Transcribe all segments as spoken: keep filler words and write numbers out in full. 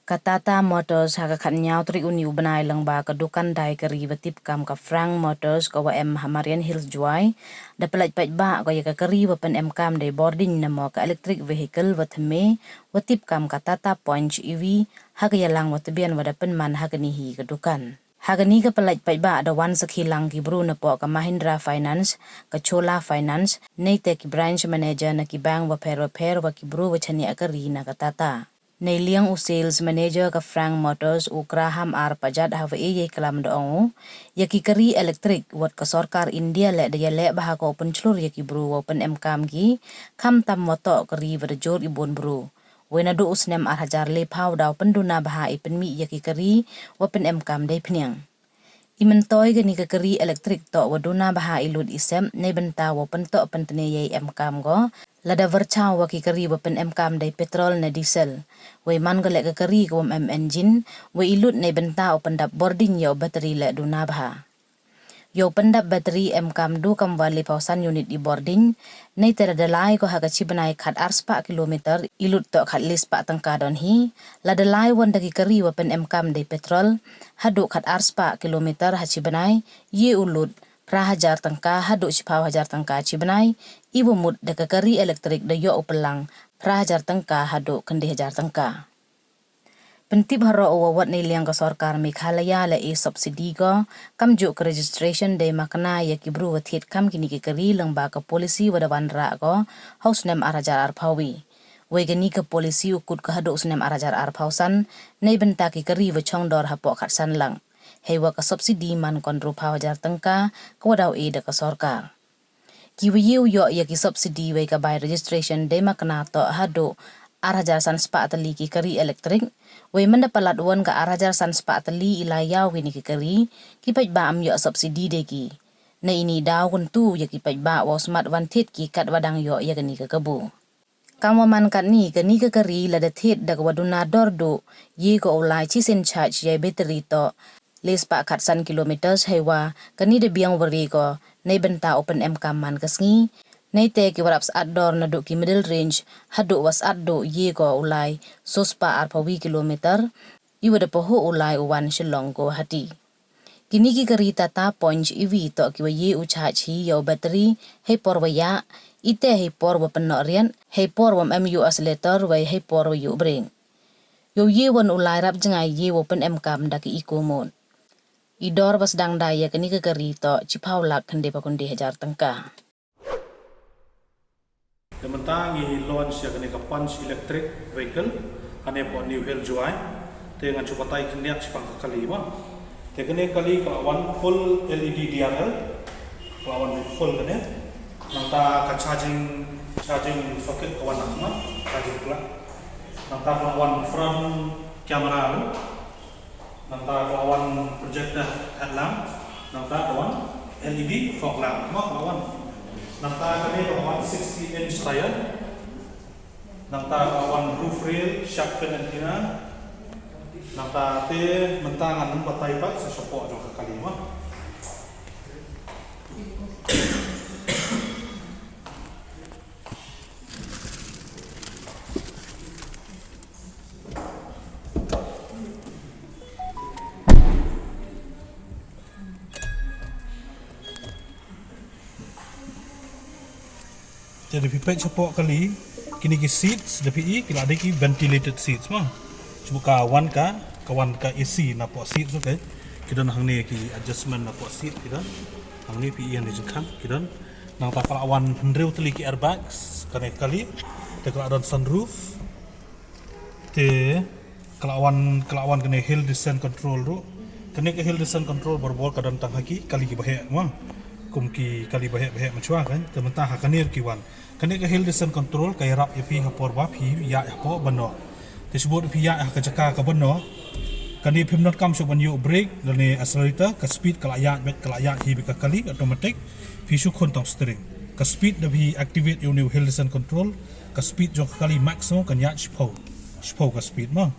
Ka Tata Motors ha ka khatynñiaw tarik uni u bnai lyngba ka dukan dai kari wa tip kam ka Frank Motors ka wa em ha Marian Hills, Jowai, da pynlait paidbah ko ya ka kari wa pynemkam dei bordiñ namo ka electric vehicle wa thymme wa tip kam ka Tata Punch E V ha ka yalang wa tbian wa da pynman ha kani hi ka dukan. Ha kani ka pynlait paidbah da wan sakhi lang ki bru napoh ka Mahindra Finance, ka Chola Finance, neite ki branch manager na ki bank wapher wapher wa ki bru wa chaniah kari na ka Tata. Neiliang u sales manager ka Frank Motors, u Graham R Pajat, ha wa e yei klam da ong u, ya ki kari electric wat ka sorkar India leh da yaleh bha ko u pynchlur ya ki bru wa u pynemkam ki, khamtam wa toh kari wa da jur i bun bru. Wei naduh u snem ar hajar lephaw da u pynduna bha i pynmih ya ki kari wa pynemkam dei phniang. I myntoi kani ka kari electric toh wa duna bha i lut i sem neibynta wa u pyntoh pyntne yei emkam ko, lada wyrchaw wa ki kari wa pynemkam dei petrol ne diesel. Wei man ko leh ka kari ka wa ym em engine, wei i lut neibynta u pyndap bordiñ ya u battery leh duna bha. Ya u pyndap battery emkam du kam wa lephaw san unit i bordiñ, neite lada lai ko ha ka chi bnai khat ar spah kilometer, i lut toh khat le spah tyngka don hi. Lada lai wan da ki kari wa pynemkam dei petrol, haduh khat ar spah kilometer ha chi bnai, ye u lut phra hajar tyngka haduh chiphaw hajar tyngka chi bnai, i wa mut da ka kari electric da yoh u pynlang phra hajar tyngka haduh khyndai hajar tyngka. Pyntip haroh u wa wat neiliang ka sorkar Meghalaya leh e subsidy ko, kamjooh ka registration dei makna ya ki bru wa thied kam kini ki kari lyngba ka policy wa da wanrah ko ha u snem ar hajar arphaw wi. Wei kani ka policy u kut ko haduh u snem ar hajar arphaw san, neibynta ki kari wa chongdor hapoh khatsan lak. Heiwa ka subsidy man ko ynru phaw hajar tyngka, ka wa daw e da ka sorkar. Ki wa ye u yoh ya ki subsidy wei ka bai registration dei makna toh haduh ar hajar san spah tylli ki kari electric, wei mynda palat wan ka ar hajar san spah tylli i lai yaw kini ki kari, ki paidbah ym yoh subsidy de ki. Na ini daw kyntu ya ki paidbah wa u smat wan thied ki katwa dang yoh ya kani ka kabu. Kam wa man katni, kani ka kari lada thied da ka wa duna dor duh, ye ko u lai chi sien charge yei battery toh le spah khatsan kilometers, heiwa kani da biang wari ko neibynta u pynemkam man ka sngi. Neite ki wa rap sat dor naduh ki middle range haduh wa sat duh ye ko u lai so spah arphaw wi kilometer, i wa da pahuh u lai u wan Shillong Guwahati. Kini ki kari Tata Punch E V toh ki wa ye u charge hi ya u battery heipor wa yah, ite heipor wa pynnoh riat, heipor wa ym em yoh accelerator wei heipor wa yoh brake. Yow ye wan u lai rap jngai ye wow pynemkam da ki eco mode. I dor wa sdang da ya kani ka kari toh chiphaw lak khyndai phaw khyndai hajar tyngka. Te mynta ngi launch ya kani ka Punch electric vehicle hane poh New Hill Jowai. Te ngan chu batai khyndiat chipang ka kali mo. Te kani ka kali ka la wan full L E D D R L. Ka la wan full kani. Nangta ka charging, charging socket ka wan na sma, charging plug. Nangta ka la wan front camera. Nangta ka la wan projector headlamp. Nangta ka wan L E D fog lamp. Mo ka la wan. Nangta kani ka la wan sixty inch tyre. Nangta ka la wan roof rail, shark fin antenna. Nangta te mynta ngan ym batai pat sa support jong ka kali mo. Te da phi peit chapoh kali, kini ki seats da phi i ki la dei ki ventilated seats mo. Chibuk ka wan ka, ka wan ka A C na poh seats, okay. Ki don hangne ki adjustment na poh seat ki don. Hangne phi i hangne jingkhang ki don. Nangta ka la wan hynriew tylli ki airbags, kane kali. Te ka la don sunroof. Te ka la wan, ka la wan kane hill descent control ruh. Kane ka hill descent control borbor ka don tang ha ki kali ki baheh mo. Kum ki kali baheh baheh machwa kan. Te mynta ha kane ki wan. Kane ka hill descent control ka yarap ya phi ha por ba phi ya ha por bano. Te chibut phi ya ha ka jaka ka bano. Kane phim not kam shu ban yoh brake lane accelerator, ka speed ka la ya bet ka la ya hi bi ka kali automatic. Phi shu khun tang steering. Ka speed da phi activate yow new hill descent control. Ka speed jong ka kali maximum kan ya chiphaw. Chiphaw ka speed mo.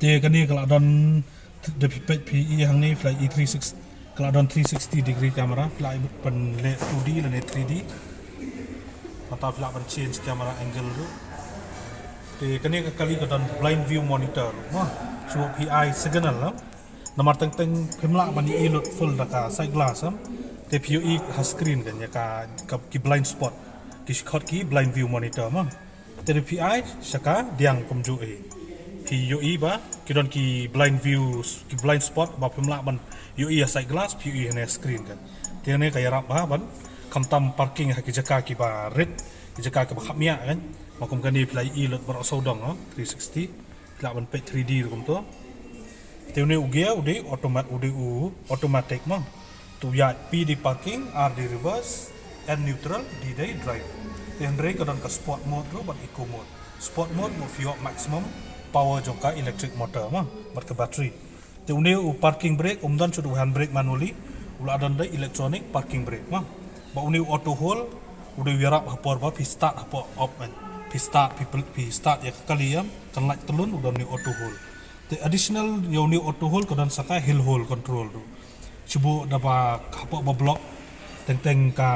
Te kani ka la don, da phi peit phi i hangne fly e three six, ka la don three sixty degree camera, fly pan le two D lane three D. Mata fly pan change camera angle tu. Te kane ka kali ka don blind view monitor, mo. Shuwa phi ai signal, em. Namar teng teng phim lah ban i lut full da ka side glass, em. Te phi ïohi ha screen kan, ïa ka, ka, ki blind spot. Ki khot ki blind view monitor, mo. Te phi ai sha ka diang kumjuh hi. Phi ïohi ba ki don ki blind view, ki blind spot ba phim lah ban ïohi ha side glass, phi ïohi ha ne screen kan. Te ne ka ïarap ba ban khamtam parking ha ki jaka kiba rit, ki jaka kiba khapmiah kan. Ma kum kane phi la ïohi lut baroh sawdong, ha, three sixty. Phi lah ban peit three D rukom to. Te une u gear u dei automat-, u dei u automatic, mo. Te u ïaid, P dei parking, R dei reverse, N neutral, D dei drive. Te hynrei ka don ka sport mode ruh bad eco mode. Sport mode mo phi ïoh maximum power jong ka electric motor, mo, bad ka battery. Te une u parking brake, um don shuh u handbrake manually, u la don da electronic parking brake, mo. Ba une u auto hold, u dei u ïarap ha por ba phi start ha por off, man. Phi start, phi pel-, phi start ïa ka kali, em, kan lait tylun, u don une u auto hold. Te additional ïa une u auto hold ka don sa ka hill hold control ruh. Shuwa da ba ha por ba block, teng teng ka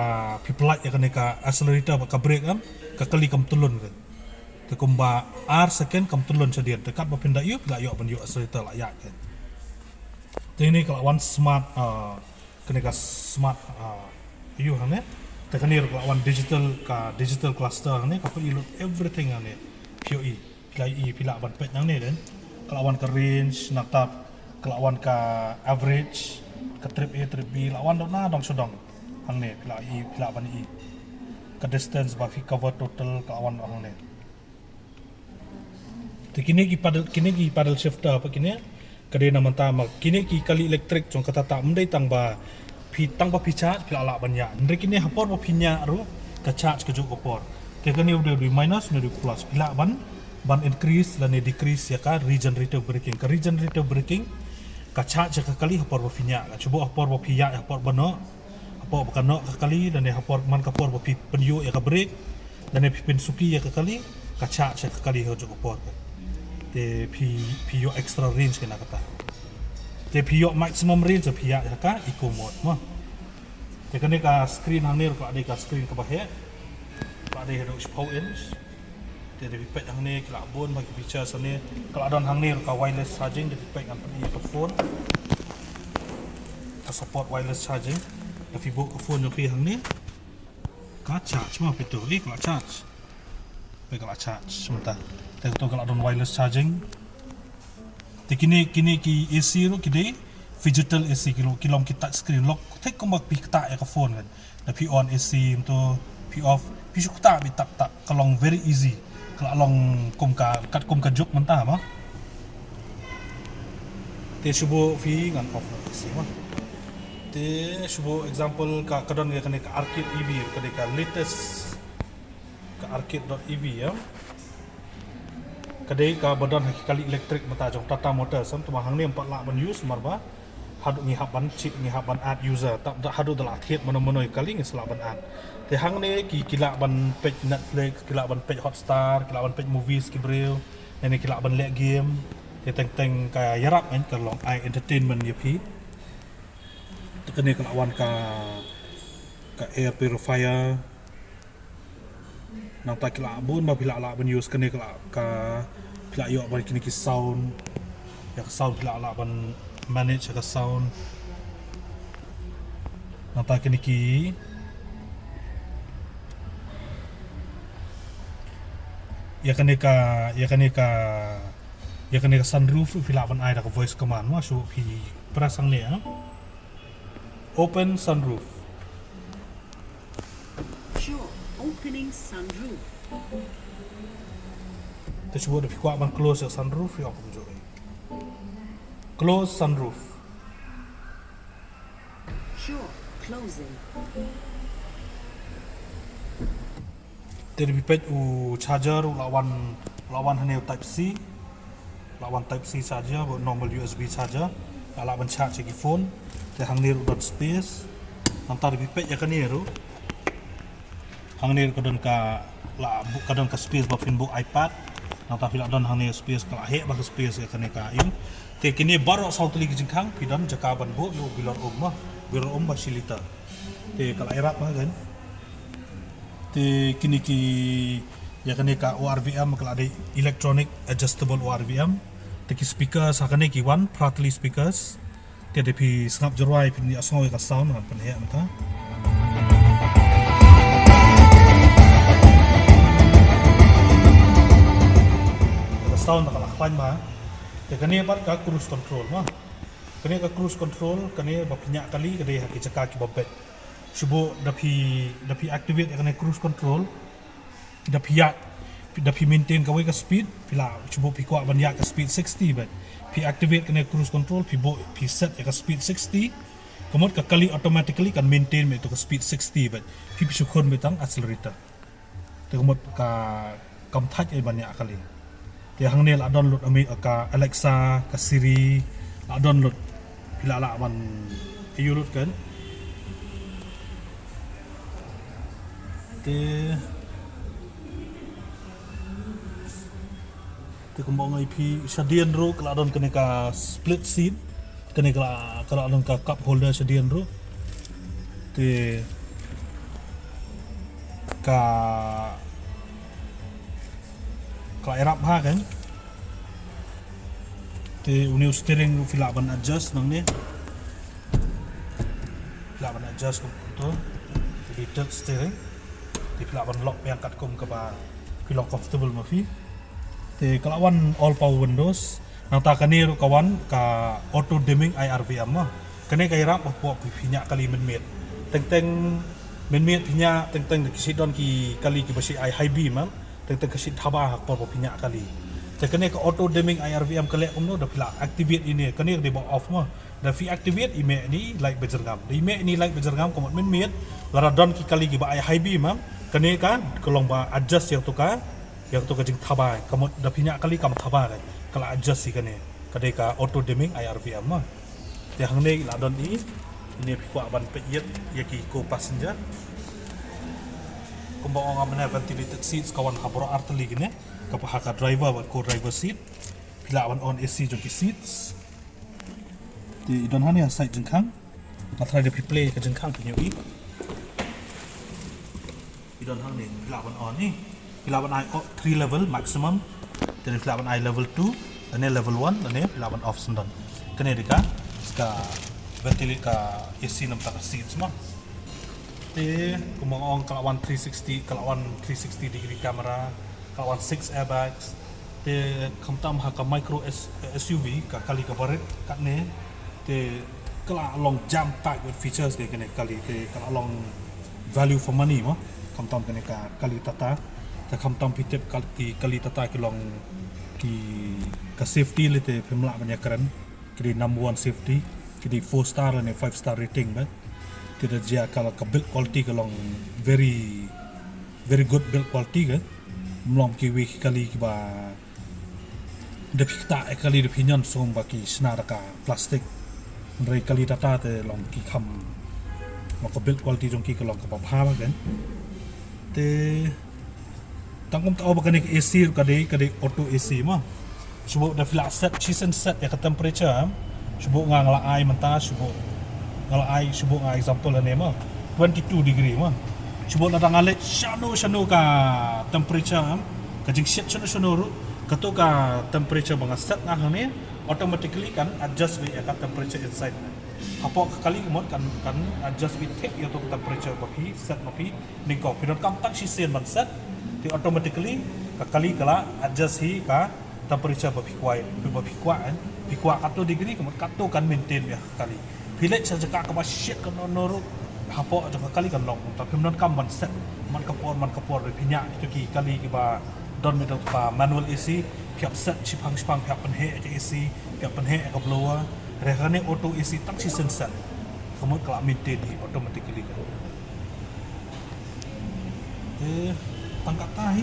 phi pynlait ïa kane ka accelerator bad ka brake, em, ka kali kam tylun kan. Te kumba ar second kam tylun shadien. Te katba phin da ïoh, phi la ïoh ban ïoh accelerator la ïaid kan. Te ini ka la wan smart, ah, kane ka smart, ah, ïoh hangne. Te kane ruh ka la wan digital, ka digital cluster hangne, ka phi ïohi lut everything hangne. Phi ïohi, phi la ïohi, phi lah ban peit hangne den. Ka la wan ka range, nangta ka la wan ka average, ka trip A, trip B, la wan dong na dong sawdong. Hangne, phi la ïohi, phi lah ban ïohi. Ka distance ba phi cover total, ka la wan hangne. Te kine ki paddle, kine ki paddle shifter, pa kine, ka dei na mynta ma kine ki kali electric jong kata ta, ym dei tang ba phi, tang ba phi charge, phi lah lah ban ñiah. Hynrei kine ha por ba phi ñiah ruh, ka charge ka jooh ka por. Te kane u dei, u dei minus, une u dei plus. Phi lah ban, ban increase lane decrease ïa ka regenerative braking. Ka regenerative braking, ka charge ïa ka kali ha por ba phi ñiah. Ka shuwa ha por ba phi ïaid, ha por ba noh, ha por ba ka noh ka kali, lane ha por, man ka por ba phi pynïoh ïa ka brake, lane phi pynsuki ïa ka kali, ka charge ïa ka kali ha jooh ka por ka. Te phi, phi ïoh extra range kane kata. Te phi ïoh maximum range phi ïaid ha ka eco mode, mo. Te kane ka screen hangne ruh ka dei ka screen kaba heh. Ka dei haduh shiphew inch. Te da phi peit hangne ki la bun bha ki features hangne. Ka la don hangne ruh ka wireless charging, da phi peit ngan pyni ïa ka phone. Ka support wireless charging. Da phi buh ka phone jong phi hangne, ka charge, mo, phi tu, eh, ka la charge. Phi, ka la charge mynta. Te to ka la don wireless charging. Te kine, kine ki A C ruh ki dei phygital A C, ki long, ki long ki touch screen. Lok thik kumba phi ktah ïa ka phone kan. Da phi on A C mynta, phi off, phi shu ktah beit tak tak, ka long very easy. Ka la long kum ka, kat kum ka juk mynta, mo. Te shuwa phi ngan off A C, mo. Te shuwa example ka, ka don kane ka Arcade E V, ka dei ka latest ka Arcade dot E V, ya. Ka dei kaba don ha ki kali electric mynta jong Tata Motors, em, te ma hangne ym pat lah ban use namar ba haduh ngi hap ban check, ngi hap ban add user. Tap da haduh da la thied mano mano i kali ngi sa lah ban add. Te hangne ki, ki lah ban peit Netflix, ki lah ban peit Hotstar, ki lah ban peit movies ki briew. Lane ki lah ban leh game. Te teng teng ka ïarap, em, ka long ai entertainment ïa phi. Te kane ka la wan ka, ka air purifier. Nangta ki la bun ba phi lah lah ban use kane ka la, ka phi lah ïoh ban kine ki sound. Ïa ka sound phi lah lah ban manage ïa ka sound. Nangta kine ki, ïa kane ka, ïa kane ka, ïa kane ka sunroof phi lah ban ai da ka voice command, mo, shu phi press hangne, ha. Open sunroof. Sure, opening sunroof. Te shuwa da phi kwah ban close ïa sunroof, phi ong kumjuh. Close sunroof. Sure, closing. Te da phi peit u charger u la wan, u la wan hangne u type C. La wan type C charger, bad normal U S B charger. La lah ban charge ïa ki phone. Te hangne ruh don space. Nangta da phi peit ïa kane ruh. Hangne ruh ka don ka, la bu-, ka don ka space ba phin buh iPad. Nangta phi la don hangne space, ka la heh ba ka space ïa kane ka, ïa. Te kine baroh saw tylli ki jingkhang phi don jaka ban buh ïa u bilor um, mo. Bilor um ba shi liter. Te ka la ïarap ba kan. Te kine ki, Ya kane ka O R V M ka la dei electronic adjustable O R V M. Te ki speakers ha kane ki wan Prately speakers. Te da phi sngap jyrwai phin ya sngow ya ka sound, ngan pynheh mynta. Ka sound ka la khlaiñ bha. Te kane pat ka cruise control ma. Kane ka cruise control, kane ba phi ñiah kali ka dei ha ki jaka ki ba beit. Shubu da phi, da phi activate ya kane cruise control. Da phi ya, da phi maintain kawei ka speed, phi la, shubu phi kwah ban ya ka speed sixty beit. Phi activate kane cruise control, phi bo, phi set ya ka speed sixty. Ka mut ka kali automatically kan maintain beit tu ka speed sixty beit. Phi phi shu khun beit tang accelerator. Te ka mut ka kam thait ai ban ya kali. Te hangne la don lut ami ka Alexa, ka Siri, la don lut. Phi la lah ban yu lut kan. Te, te kumba ong ai phi shadien ruh ka la don kane ka split seat. Kane ka la, ka la don ka cup holder shadien ruh. Te ka, ka la irap ha kan. Te uni u steering ruh phi lah ban adjust nangne. Phi lah ban adjust kum tu. Te di tilt steering. Te phi lah ban lock biang katkum kaba phi long comfortable ma phi. Te ka la wan all power windows. Nangta kane ruh ka wan ka auto dimming I R V M ma. Kane ka irap hapoh phi, phi ñiah kali mynmiet. Teng teng mynmiet phi ñiah, teng teng da ki sih don ki kali ki ba sih ai high beam ma. Teng teng ka sih thaba ha ka por ba phi ñiah kali. Te kane ka auto dimming I R V M ka leh kumno, da phi la activate ini, kane ka dei ba off ma. Da phi activate i mih ini light ba jyrngam. Da i mih ini light ba jyrngam ka mut mynmiet, lada don ki kali ki ba ai high beam ma. Kane ka, ka long ba adjust ya tu ka, ya tu ka jingthaba, ka mut da phi ñiah kali kam thaba ka, ka la adjust i kane. Ka dei ka auto dimming I R V M ma. Te hangne la don i, ini phi kwah ban peit yet ya ki co-passenger. Kumba ong am ne ventilated seats ka wan ha baroh artylli kine, ka pa ha ka driver bad co-driver seat. Phi lah ban on A C jong ki seats. Te i don hangne ha side jingkhang. Nga try da phi play ka jingkhang phi ñiah i. I don hangne, phi lah ban on i. Phi lah ban ai, oh, three level maximum. Te phi lah ban ai level two, lane level one, lane phi lah ban off syndon. Kane dei ka, ka ventilate ka A C namta ka seats ma. Te, kumba ong ka la wan three sixty, ka la wan three sixty degree camera, ka la wan six airbags. Te khamtam ha ka micro S-, S U V, ka kali ka barit, katne. Te ka la long jam pack with features ka kane kali, te ka la long value for money mo. Khamtam kane ka kali Tata. Te khamtam phi tip kal-, ki kali Tata ki long ki ka safety le te phim lah ban ïakren. Ki dei number one safety. Ki dei four star lane five star rating bad. Te da jia ka la ka build quality ka long very, very good build quality ka. Mlong ki wi ki kali ki ba da phi ktah e kali da phi ñion sum ba ki sna da ka plastic. Hynrei kali Tata te long ki kham, long ka build quality jong ki ka long ka ba bha ba kan. Te tang kum ta o ba kane ka A C ruh ka dei, ka dei auto A C mo. Shubu da phi lah set, chisien set ya ka temperature, em. Shubu nga nga la ai mynta, shubu nga la ai, shubu nga example ne mo. Twenty-two degree mo. Shubu lada nga leh shano shano ka temperature, em. Ka jingsiat shano shano ruh. Kato ka temperature ba nga set nga hangne, automatically kan adjust beit ya ka temperature inside. Hapoh ka kali ka mut kan, kan adjust beit thik ya to ka temperature ba phi set ma phi. Nyngkong, phi donkam tang shisien ban set, te automatically ka kali ka la adjust hi ka temperature ba phi kwah, phi ba phi kwah, eh. Phi kwah kato degree, ka mut kato kan maintain beit ka kali. Phi leh sa jaka ka ba siat kano kano ruh, hapoh jong ka kali kan long. Te phim donkam ban set man ka por, man ka por, phi ñiah kito ki kali ki ba don beit da ka manual A C, phi hap set shiphang shiphang, phi hap pynheh ka A C, phi hap pynheh ka blower. Hynrei kane auto A C tang shisien set, ka mut ka la maintain hi automatically ka. Te tang kata hi.